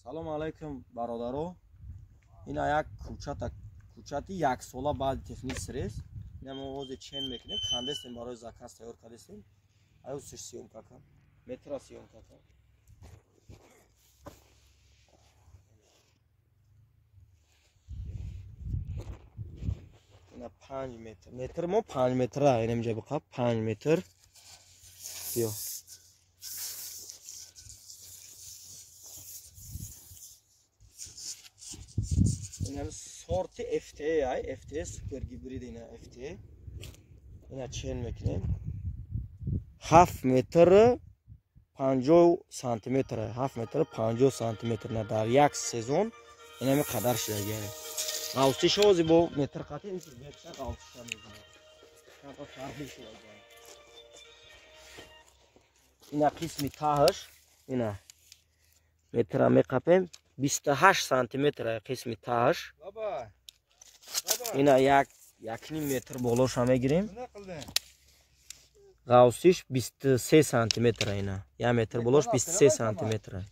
Салом алайкум, бародаро. Ина як кӯчата, кӯчати яксола баъди техник срез. Ина мо ҳозир чен мекунем, кандестем, барои заказ тайёр кардестем. Аюсиш съёмка кан. Метра съёмка кан. Ина 5 метр. Метр мо 5 метра, ина инҷа биқаб 5 метр. Биё. Ина сорти FT ай, FT супер гибрид, ина FT. Ина чен мекунем. 7 метр 50 сантиметр, 7 метр 50 сантиметр на дар як сезон ина ми қадар шидаги. Ғавсиш ҳози бо метр қати бекша ғавсиша мезанад. Чанд фарқ шидаги. Ина қисми таҳаш, ина метра меқапем, 28 сантиметр қисми таҳаш. Ина 1,5 метр болоша мегирем. Ғавсиш 23 сантиметр ина. 1 метр болош 23 сантиметр.